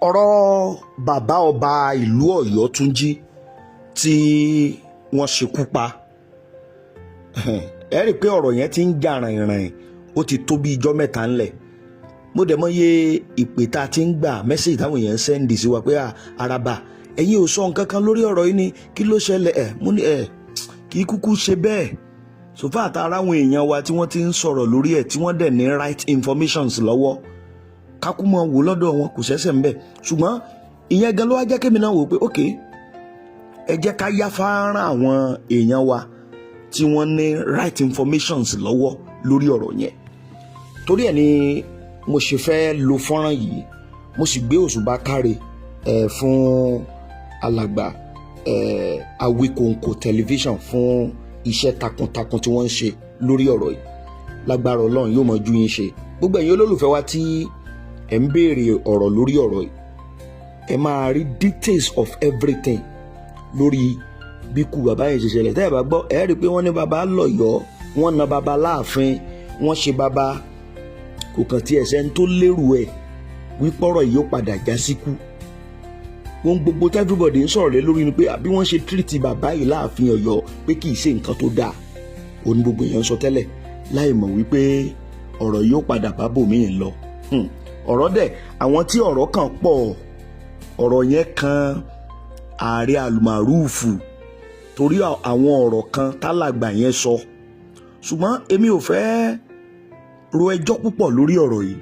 Ọ̀rọ̀ bàbá ọba ìlú Ọ̀yọ́túnjí tí wọ́n ṣekú pa, ẹ rí i pé ọ̀rọ̀ yẹn ti ń jà ràìnràìn, ó ti tó bí ijọ́ 3 ńlẹ̀. Mo dẹ̀ mọ̀ iye ìpè tá a ti ń gbà, message táwọn èèyàn ń send sí wa pé araba, ẹ̀yin ò sọ nǹkan kan lórí ọ̀rọ̀ yìí ni, kí ló ṣẹlẹ̀? Ẹ̀ mo ní ẹ̀ kì í kúkú ṣe bẹ́ẹ̀. So far àtàrà àwọn èèyàn wa tí wọ́n ti ń sọ̀rọ̀ lórí ẹ̀, tí wọ́n dẹ̀ ní right informations lọ́wọ́, kákú mọ́ wò lọ́dọ̀ wọn, kò sẹ́sẹ̀ ńbẹ̀. Ṣùgbọ́n ìyẹn gan ló wá jẹ́ kémi náà wò pé ok, ẹ jẹ́ ká yá fárán àwọn èèyàn wa tí wọ́n ní right informations lọ́wọ́ lórí ọ̀rọ̀ yẹn. Torí ẹ̀ ni mo ṣe fẹ́ lo fọ́nrán yìí. Mo sì gbé òṣùbà káre ẹ̀ fún alàgbà ẹ̀ Awikonko Television fún iṣẹ́ takuntakun tí wọ́n ń ṣe lórí ọ̀rọ̀ yìí. Lágbára Ọlọ́run, yóò mọ ju yín ṣe. Gbogbo ẹ̀yin olólùfẹ́ wa tí ẹ̀ ń béèrè ọ̀rọ̀ lórí ọ̀rọ̀ yìí, ẹ máa rí details of everything lórí bí kú bàbá yẹn ṣe ṣẹlẹ̀. Tẹ́ ẹ bá gbọ́, ẹ rí i pé wọ́n ní bàbá lọ́yọ̀ọ́, wọ́n na bàbá láàfin, wọ́n ṣe bàbá kò kàn tí ẹsẹ̀ ń tó lérò ẹ̀ wípọ́rọ̀ yìí ó padà já síkú. Ohun gbogbo tí everybody ń sọ̀rọ̀ lé lórí ni pé àbí wọ́n ṣe treat bàbá yìí láàfin Ọ̀yọ́, pé kì í ṣe nǹkan tó dáa. Òní gbogbo èèyàn sọ tẹ́lẹ̀ láì mọ̀ wípé ọ̀rọ̀ yìí ó padà bá bòmíì lọ. Ọ̀rọ̀ dẹ̀, àwọn tí ọ̀rọ̀ kan pọ̀, ọ̀rọ̀ yẹn kan ààrẹ Almaroof torí àwọn ọ̀rọ̀ kan tálàgbà yẹn sọ. Ṣùgbọ́n èmi ò fẹ́ ro ẹjọ́ púpọ̀ lórí ọ̀rọ̀ yìí.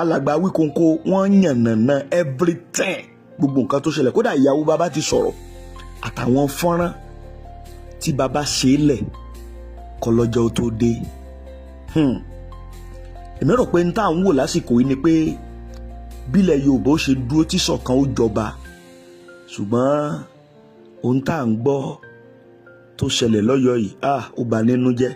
Alàgbà Awíkonko, wọ́n yànnàná everything, gbogbo nǹkan tó ṣẹlẹ̀. Kódà ìyàwó bàbá ti sọ̀rọ̀, àtàwọn fọ́nrán tí bàbá ṣe é lẹ̀ kọlọ́jọ́ tó dé. Èmi rò pé n tá à ń wò lásìkò yìí ni pé bílẹ̀ Yorùbá ó ṣe dúró tí ṣọ̀kan ó jọba. Ṣùgbọ́n ohun tá à ń gbọ́ tó ṣẹlẹ̀ lọ́yọ̀ọ́ yìí, ah, ó bà nínú jẹ́,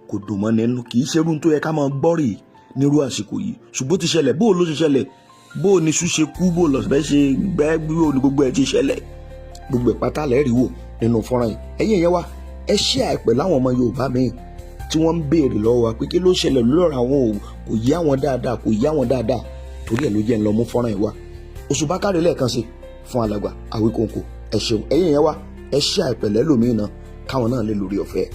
kò dùn mọ́ nínú. Kì í ṣerú tó yẹ ká máa gbọ́ rèé nírú àsìkò yìí, ṣùgbọ́n ó ti ṣẹlẹ̀. Bó ló ṣe ṣẹlẹ̀, bó ní iṣu ṣe kú, bó lọ́sẹ̀ ṣe gbẹ́, bó ní gbogbo ẹ̀ ti ṣẹlẹ̀, gbogbo ẹ̀ pátá lẹ́rìí wò nínú fọ́nrán yìí. Ẹ̀yin ìyẹn wa, ẹ ṣí àìpẹ́ láwọn ọmọ Yorùbá míì tí wọ́n ń béèrè lọ́wọ́ wa pé kí ló ṣẹlẹ̀ lórí àwọn ò kò yé àwọn dáadáa, kò yé àwọn dáadáa. Torí ẹ̀ ló jẹ́ ń lọ mú fọ́nrán yìí wá. Òṣùbà káre lẹ́ẹ̀kan sí fún alàgbà Àwíkòǹkò, ẹ ṣeun. Ẹ̀yin ìyẹn wa, ẹ ṣí àìpẹ́ lẹ́lòmíì náà, káwọn náà lè lórí ọ̀fẹ́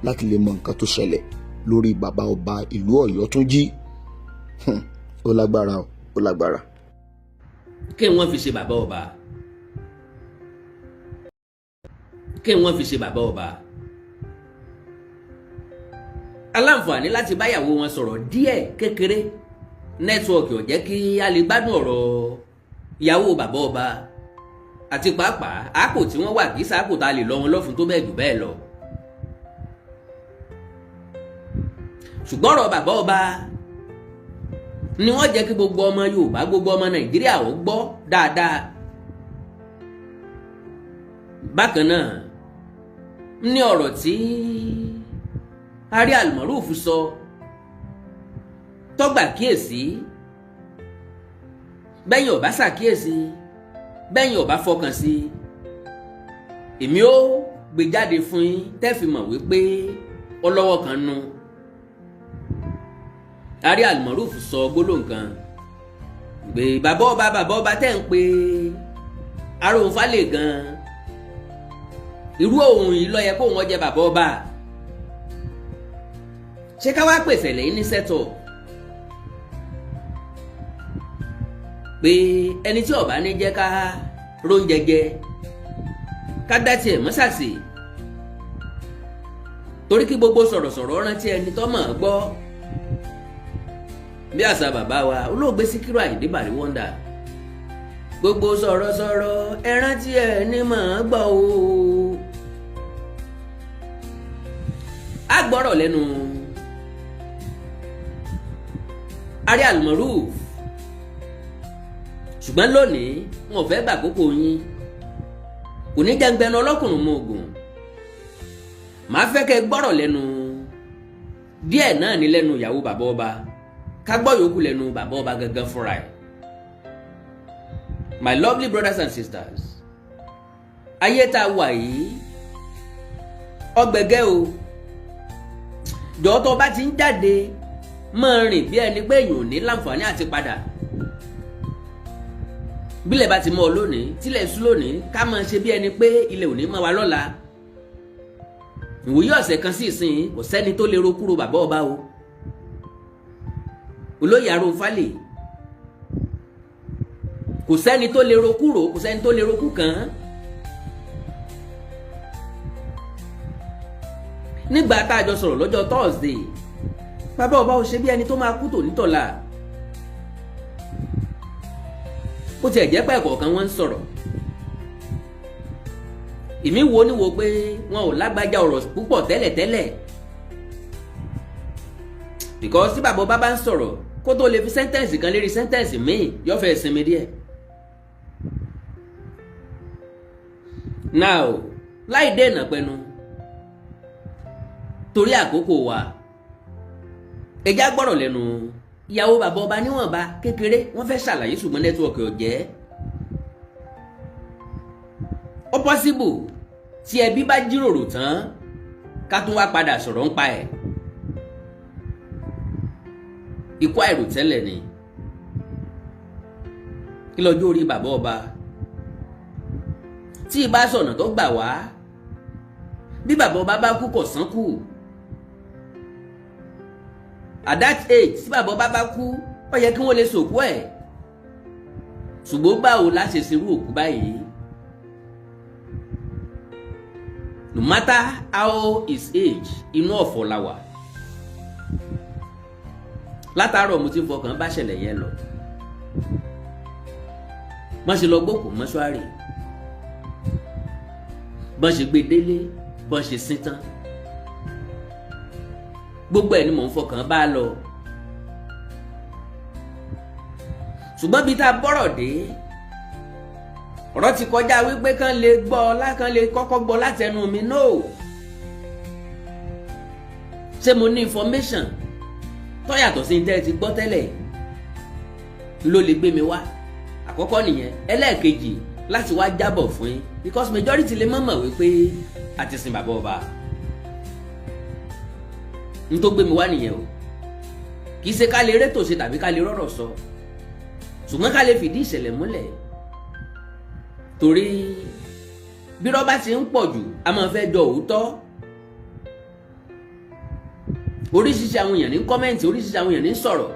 láti lè mọ nǹkan tó ṣẹlẹ̀ lórí bàbá ọba ìlú Ọ̀yọ́túnjí. Ó lágbára, ó lágbára. Kí wọ́n fi ṣe bàbá ọba, kí wọ́n fi ṣe bàbá ọba. Aláǹfààní láti báyàwó wọn sọ̀rọ̀ díẹ̀ kékeré, network ò jẹ́ kí a lè gbádùn ọ̀rọ̀ ìyàwó bàbá ọba, àti pàápàá àpò tí wọ́n wà kì í sáàpò tá a lè lọ wọn lọ́fun tó bẹ́ẹ̀ jù bẹ́ẹ̀ lọ. Ṣùgbọ́n ọ̀rọ̀ bàbá ọba ni wọ́n jẹ́ kí gbogbo ọmọ Yorùbá, gbogbo ọmọ Nàìjíríà ó gbọ́ dáadáa. Bákan náà ní ọ̀rọ̀ tí Ààrẹ Almaroof sọ tọ́gbà kíyèsí, bẹ́yìn ò bá ṣàkíyèsí, bẹ́yìn ò bá fọkàn sí, èmi ó gbé jáde fún yín tẹ́ fi mọ̀ wípé ọlọ́wọ́ kan nu. Ààrẹ Almaroof sọ gbólóhùn kan pé bàbá ọba, bàbá ọba tẹ́ ń pe Aróhunfálè gan, irú òun yìí ló yẹ kó wọn jẹ bàbá ọba. Ṣé ká wá pèsè lẹ́yìn ní sẹ́tọ̀ pé ẹni tí ọba ní jẹ́ ká róúnjẹ jẹ, ká dá tiẹ̀ mọ́sàsì, torí kí gbogbo sọ̀rọ̀sọ̀rọ̀ rántí ẹni tó mọ̀ ọ́ gbọ́ bí àṣà bàbá wa olóògbé Síkírù Àyìndé Bàrí Wọ́ndà, gbogbo sọ̀rọ̀sọ̀rọ̀ ẹ rántí ẹni mọ̀ ọ́ gbọ́ o. A gbọ́rọ̀ lẹ́nu Ààrẹ Almaroof, ṣùgbọ́n lónìí wọn ò fẹ́ gbàkókò yín, kò ní jẹ́ngbẹ́nu ọlọ́kùnrin mọ́ ogun. Màá fẹ́ kẹ́ gbọ́rọ̀ lẹ́nu díẹ̀ náà ní lẹ́nu ìyàwó bàbá ọba, ká gbọ́ yòókù lẹ́nu bàbá ọba gangan fúnra ẹ̀. My lovely brothers and sisters, ayé tá a wà yìí ọgbẹ̀gẹ́ o. Jọ̀ọ́, tó bá ti ń jáde, máa rìn bí ẹni pé èèyàn ò ní láǹfààní àti padà. Bílẹ̀ bá ti mọ́ ọ lónìí, tílẹ̀ ṣú lónìí, ká máa ṣe bí ẹni pé ilẹ̀ ò ní mọ́ wa lọ́la. Ìwòye ọ̀sẹ̀ kan sí ìsìn, kò sẹ́ni tó lè ro kúrò bàbá ọba o, olóyè Arófálè. Kò sẹ́ni tó lè ro kúrò, kò sẹ́ni tó lè ro kú kàn án. Nígbà tá a jọ sọ̀rọ̀ lọ́jọ́ Thursday, bàbá ọba ò ṣe bí ẹni tó máa kú tònítọ̀la. Ó tiẹ̀ jẹ́ pé ẹ̀kọ̀ọ̀kan wọ́n ń sọ̀rọ̀. Èmi wo ni wo pé wọn ò lágbájá ọ̀rọ̀ púpọ̀ tẹ́lẹ̀tẹ́lẹ̀, because tí bàbá ọba bá ń sọ̀rọ̀, kó tó lè fi sentence kan lérí sentence míì, yóò fẹ́ sinmi díẹ̀. Now, láì dènà pẹnu torí àkókò wa, ẹja gbọ́rọ̀ lẹ́nu ìyàwó bàbá ọba níwọ̀nba kékeré. Wọ́n fẹ́ ṣàlàyé, ṣùgbọ́n network ò jẹ́. Ó possible tí ẹbí bá jíròrò tán, ká tún wá padà sọ̀rọ̀ ń pa ẹ̀. Ikú àìròtẹ́lẹ̀ ni. Kí lọ́jọ́ orí bàbá ọba? Tí ibà sọ̀nà tó gbà wá, bí bàbá ọba bá kú, kò sán kù. At that age tí bàbá ọba bá kú, ó yẹ kí wọ́n lè sòkú ẹ̀. Ṣùgbọ́n báwo la ṣe ṣerú òkú báyìí? No matter how his age, inú ọ̀fọ̀ la wà. Látàárọ̀ mo ti ń fọkàn bá ṣẹlẹ̀ yẹn lọ. Bọ́n ṣe lọ gbókùú mọ́ṣúárì, bọ́n ṣe gbé délé, bọ́n ṣe sín tán, gbogbo ẹ̀ ni mò ń fọkàn bá lọ. Ṣùgbọ́n bí tá a bọ́rọ̀ dé, ọ̀rọ̀ ti kọjá wípé kán lè gbọ́, lákàn lè kọ́kọ́ gbọ́ látẹnu mi. No, ṣé mo ní information tó yàtọ̀ sí ní tẹ́ ẹ ti gbọ́ tẹ́lẹ̀ ló lè gbé mi wá? Àkọ́kọ́ nìyẹn. Ẹlẹ́ẹ̀kejì, láti wá jábọ̀ fún yín, because majority lè mọ̀mọ̀ wípé a ti sin bàbá ọba. N tó gbé mi wá nìyẹn o. Kì í ṣe ká lè rétò ṣe tàbí ká lè rọ̀rọ̀ sọ, ṣùgbọ́n ká lè fìdí ìṣẹ̀lẹ̀ múlẹ̀, torí bí rọ́bà ti ń pọ̀ jù, a máa fẹ́ jọ òótọ́. Oríṣiríṣi àwọn èèyàn ní comment, oríṣiríṣi àwọn èèyàn ní sọ̀rọ̀,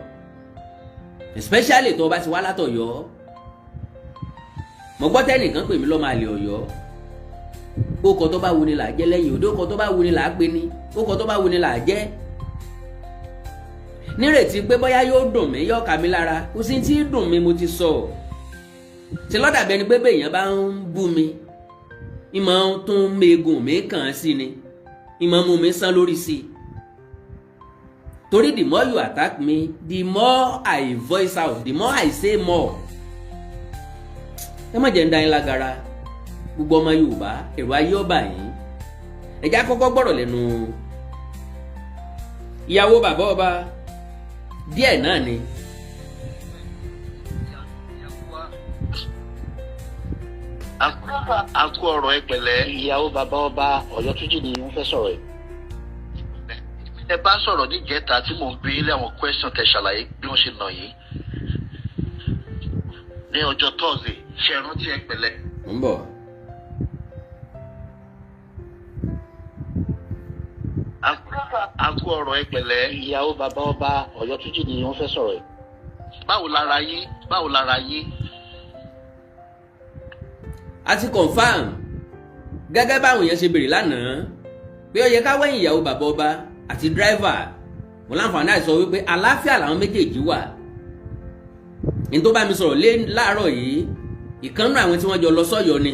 especially tó o bá ti wá látọ̀yọ́. Mo gbọ́ tẹ́nìkan pè mí lọ́mọ àlè Ọ̀yọ́. Ó kọ tó bá wuni là á jẹ́ lẹ́yìn òde, ó kọ tó bá wuni là á pè ní, ó kọ tó bá wuni là á jẹ́. Nírètí pé bóyá yóò dùn mí, yóò kà mí lára, kò sí tí dùn mí. Mo ti sọ ṣe lọ́dà bẹ́ẹ̀ ni pé bẹ́ẹ̀ bá ń bú mi, ìmọ̀ tún megun mi kàn án sí ni, ìmọ̀ mú mi sán lórí sí i, torí the more you attack me, the more I voice out, the more I say more. Ẹ má jẹ́ ń dá yín lágara. Gbogbo ọmọ Yorùbá, èrò ayé ọba yìí, ẹ̀já kọ́kọ́ gbọ́rọ̀ lẹ́nu ìyàwó bàbá ọba díẹ̀ náà ni. A kú ọ̀rọ̀, ẹ pẹ̀lẹ́. Ìyàwó bàbá ọba Ọ̀yọ́túnjì ni wọ́n fẹ́ sọ̀rọ̀ yìí. Ẹ bá sọ̀rọ̀ níjẹta tí mò ń bi ilé àwọn question, tẹ ṣàlàyé bí wọ́n ṣe nà yín ní ọjọ́ Thursday. Ṣe é rántí? Ẹ pẹ̀lẹ́. Ń bọ̀. A kú ọ̀rọ̀, ẹ pẹ̀lẹ́. Ìyàwó bàbá ọba Ọ̀yọ́túnjì ni wọ́n fẹ́ sọ̀rọ̀ yìí. Báwo lára yín? Báwo lára yín? A ti confirm gẹ́gẹ́ báwọn èèyàn ṣe béèrè lánàá pé ó yẹ ká wẹ̀yìn ìyàwó bàbá ọba àti driver. Mo láǹfààní àti sọ wípé àlàáfíà làwọn méjèèjì wà. Ní tó bá mi sọ̀rọ̀ lé láàárọ̀ yìí, ìkànnù àwọn tí wọ́n jọ lọ sọ́yọ́ ni.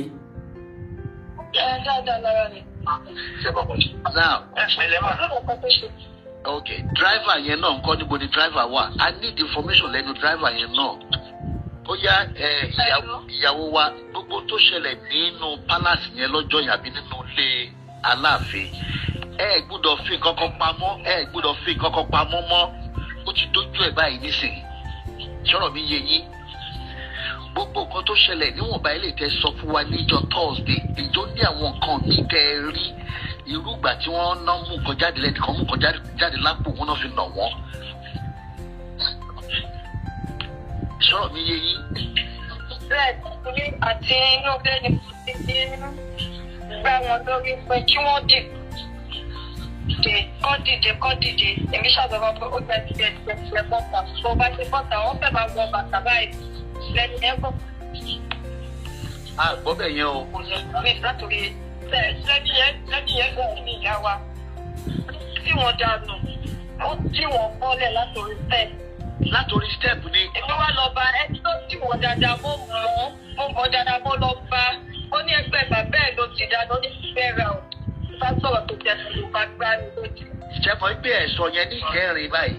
Ẹ dáadáa lára ni. Now, Ẹ pẹ̀lẹ́ mà. Ok, driver yẹn náà ńkọ́? Níbo ni driver wà? I need information lẹ́nu driver yẹn náà. Ó yá ẹ, ìyàwó wa, gbogbo tó ṣẹlẹ̀ nínú palace yẹn lọ́jọ́ yẹn àbí nínú ilé Aláàfin, ẹ gbọ́dọ̀ fi kankan pamọ́, ẹ gbọ́dọ̀ fi kankan pamọ́ mọ́. Ó ti dójú ẹ̀ báyìí nísìnyí. Sọ̀rọ̀ mi yé yín? Gbogbo nǹkan tó ṣẹlẹ̀ níwọ̀nba ilé tẹ sọ fún wa níjọ́ Thursday, ìjọ ní àwọn nǹkan míì tẹ ẹ rí, irú ìgbà tí wọ́n ná mú nǹkan jáde lẹ́nìkan, mú nǹkan jáde lápò wọn náà fi nà wọ́n. Sọ̀rọ̀ mi yé yín? Bẹ́ẹ̀ ni, àti inú ilé ni mo ti ń gbá wọn lórí pé kí wọ́n dìde, kọ́ dìde, kọ́ dìde. Èmi ṣàbẹ̀wò pé ó gbẹ dìde, dìde, dìde, bọ́ta. Bó bá ṣe bọ́ta, wọ́n fẹ́ máa wọ bàtà báyìí lẹ́nu ẹ̀kọ́. A gbọ́ bẹ̀ yẹn o. Mi látòrí lẹ́ni yẹn gbọ́ ní ìyá wa tí wọ́n dànù, ó tí wọ́n bọ́lẹ̀ látòrí step. Látòrí step ni. Èmi wá lọ bá ẹni tó tí wọ́n dáadáa, mo mọ̀, mo mọ̀ dáadáa. Mo lọ bá, ó ní ẹgbẹ́ bàbá ẹ̀ ló ti dáná ní fẹ́ra ò bá sọ̀rọ̀ tó jẹ́ ló bá gbá mi lójú. Ṣẹ́fọ̀ gbé ẹ̀sọ́ yẹn ní ìkẹrin báyìí.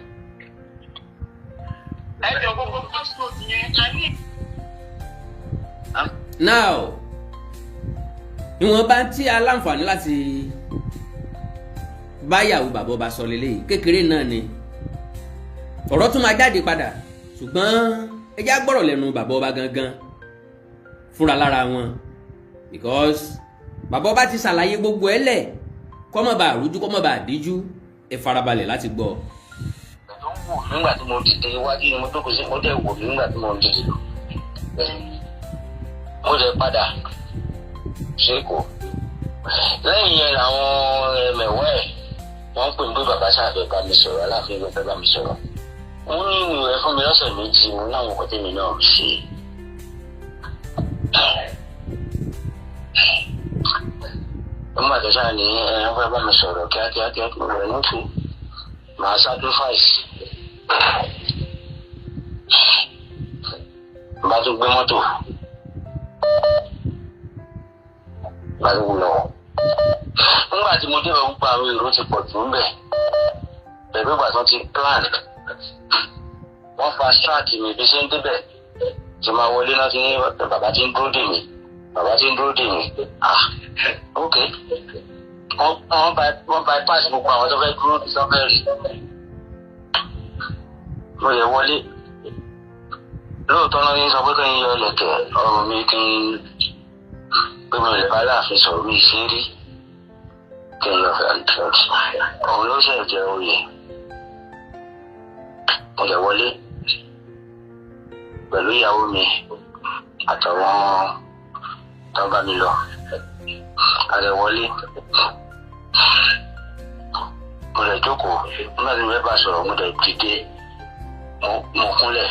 Ẹ jọ, gbogbo passport yẹn a ní. Now, ìwọ̀nba tí a láǹfààní láti báyàwó bàbá ọba sọ lélẹ́yìí, kékeré náà ni ọ̀rọ̀ tún máa jáde padà, ṣùgbọ́n ẹ já gbọ́rọ̀ lẹ́nu bàbá ọba gangan fúnra lára wọn, because bàbá ọba ti ṣàlàyé gbogbo ẹ̀ lẹ̀ kó má bàa rújú, kó má bàa díjú. Ẹ farabalẹ̀ láti gbọ́. Tó ń wò nígbà tí mo dìde, iwájú ni mo jókòó sí, mo dẹ̀ wò mí nígbà tí mo dìde, mo dẹ̀ padà ṣèkó. Lẹ́yìn yẹn, làwọn ẹmẹ̀wá ẹ̀ wọ́n pè mí pé bàbá sáfẹ́ bá mi sọ̀rọ̀, Aláàfin ló fẹ́ bá mi sọ̀rọ̀. Wọ́n ní ìwé fún mi lọ́sẹ̀ 2, mo láwọn nǹkan tèmi náà ṣe. Nígbà tó sáà ní ẹ fẹ́ bá mi sọ̀rọ̀ kíákíá kíá, mo rẹ̀ ní kí màá sacrifice. Bá tún gbé mọ́tò, bá tún lọ. Nígbà tí mo débẹ̀, ń pa àwọn èrò ti pọ̀ jù ń bẹ̀ pẹ̀lú ìgbà tó ti plan, wọ́n fast track mi. Bí ṣe ń débẹ̀ tí máa wọlé náà ti ní bàbá tí ń dúró dè mí, bàbá tí ń dúró dè mí. Ah, ok. Wọ́n bypass gbogbo àwọn tó fẹ́ dúró, tó fẹ́ rí. Mo yẹ wọlé lóòótọ́ náà, ní sọ pé kí n yọ ìlẹ̀kẹ̀ ọrùn mi, kí n pé mi ò lè bá Aláàfin sọ̀rọ̀, mi ṣe rí kí n yọ fẹ́ òun ló ṣẹ̀ jẹ́ oyè. Mo lè wọlé pẹ̀lú ìyàwó mi àtàwọn tó ń bá mi lọ. A lè wọlé, mo lè jókòó. Nígbà tí mo fẹ́ bá sọ̀rọ̀, mo lè dìde, mo kúnlẹ̀,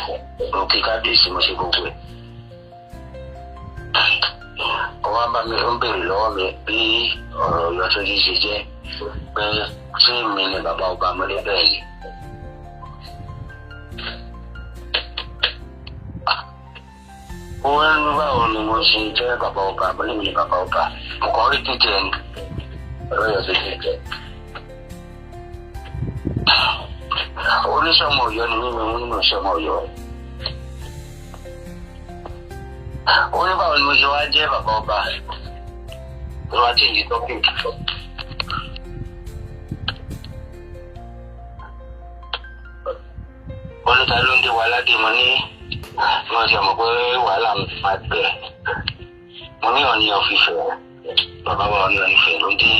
mo kí kábíyèsí, mo ṣe gbogbo ẹ̀. Ó wá bá mi, ó ń béèrè lọ́wọ́ mi bí ọ̀rọ̀ Ọ̀yọ́túnjí ṣe jẹ́, pé ṣé mi ni bàbá ọba? Mo ní bẹ́ẹ̀ ni. Ó wá ní báwo ni mo ṣe jẹ́ bàbá ọba? Mo ní mi ni bàbá ọba. Mo kàn rí títí ẹni ọ̀rọ̀ Ọ̀yọ́túnjí. Oníṣọ́mọ Ọ̀yọ́ ni mímu nínú ìṣọ́mọ Ọ̀yọ́. Ó ní báwo ni mo ṣe wá jẹ́ bàbá ọba, ló wá change topic. Ó ní ta ló ń dé wa ládé? Mo ní mo ti mọ̀ pé wàhálà máa bẹ̀rẹ̀. Mo ní Ọọ̀ni of Ifẹ̀, bàbá wa Ọọ̀ni of Ifẹ̀ ló ń dé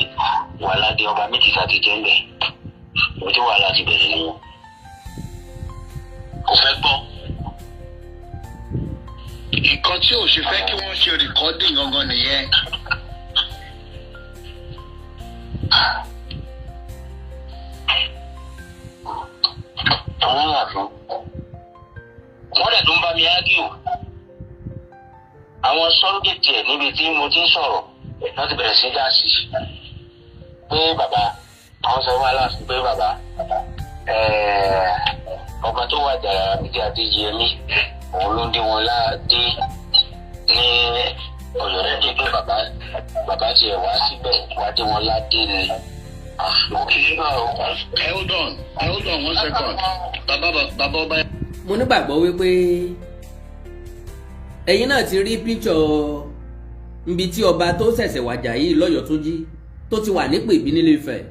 wa ládé. Ọba méjì tá ti jẹ́ ń bẹ̀, ibi tí wàhálà ti bẹ̀rẹ̀ nìyẹn. Kò fẹ́ gbọ́. Nǹkan tí ò ṣe fẹ́ kí wọ́n ṣe recording gangan nìyẹn. Àwọn àfin wọ́n dẹ̀ tún bá mi ágíò, àwọn sọ́rọ́gẹ̀tì ẹ̀ níbi tí mo ti ń sọ̀rọ̀ láti bẹ̀rẹ̀ sí dá sí pé bàbá àwọn sọ fún Aláàfin pé bàbá, ọba tó wàjà Lámídì Adéyẹmí, òun ló ń dé wọn láàdé ní Ọ̀yọ́ dé, pé bàbá tiẹ̀ wá síbẹ̀ wá dé wọn ládé ni. Okay, hold on, hold on one second. Bàbá, bàbá ọba. Mo nígbàgbọ́ wípé ẹ̀yin náà ti rí píṣọ̀ nbi tí ọba tó ṣẹ̀ṣẹ̀ wàjà yìí lọ́yọ̀ọ́túnjí tó ti wà nípò ìbí nílé Ifẹ̀,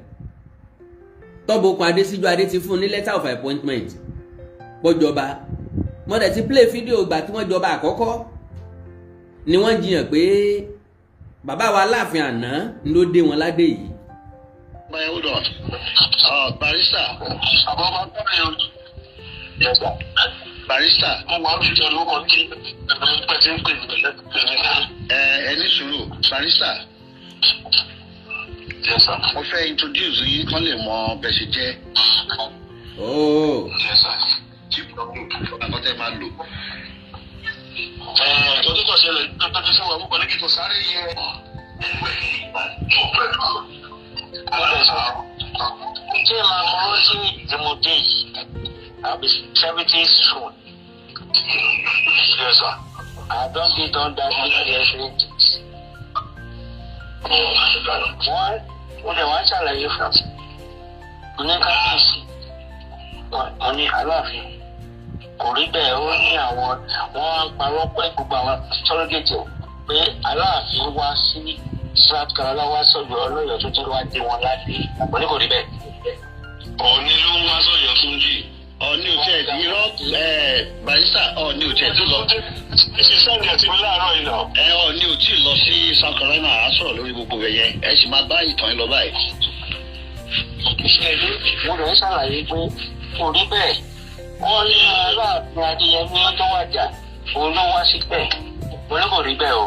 tọ́bọ̀kun Adésíjú Adé ti fún un ní letter of appointment pọ́jọba. Mo dẹ̀ ti play fídíò ìgbà tí wọ́n jọba àkọ́kọ́ ni wọ́n jiyàn pé bàbá wa Aláàfin àná ló dé wọn ládé yìí. Bye, hold on. Barrister. Àbọ̀ bá bẹ̀rẹ̀ o. Yes, sir. Barrister. Mo wà lójú ìjọ lórúkọ tí ẹgbẹ́ pẹ̀. Ti ń pè mí pè mí. Ẹ ní sùúrù, barrister. Yes, sir. Mo fẹ́ introduce yín kán lè mọ bẹ́ẹ̀ ṣe jẹ́. Oh. Yes, sir. Àkọ́ tẹ́ máa lò. Tọ́jú tó ṣẹlẹ̀ tó tọ́jú sí wa púpọ̀ ní kíkọ sáré yẹ. Mo lè sọ ṣé màá mọ sí tí mo dé yìí? I'll be 70 soon. Yes, sir. I don dey under this. Wọ́n mo lè wá ṣàlàyé fún un ní kábíyèsí, wọ́n ní aláàfin kò rí bẹ́ẹ̀. Ó ní àwọn wọ́n á parọ́ pé gbogbo àwọn surrogate pé aláàfin wá sí South Carolina, wá sọ̀yọ́ ọlọ́yọ̀ tó ti wá dé wọn ládé. Mo ní kò rí bẹ́ẹ̀. Ọ̀ọ́ni ló ń wá sọ̀yọ́ tún jì. Ọ̀ní ò tiẹ̀ irọ́ ẹ̀, barrister, Ọ̀ní ò tiẹ̀ tí lọ. Ẹ ṣe send ẹ̀ sí mi láàárọ̀ yìí náà. Ẹ Ọ̀ní ò tí lọ sí South Carolina. Á sọ̀rọ̀ lórí gbogbo rẹ̀ yẹn, ẹ sì máa bá ìtàn yín lọ báyìí. Mo lè ṣàlàyé pé kò rí bẹ́ẹ̀. Wọ́n ní aláàfin Adéyẹmí tó wàjà, òun ló wá síbẹ̀. Mo ní kò rí bẹ́ẹ̀ o.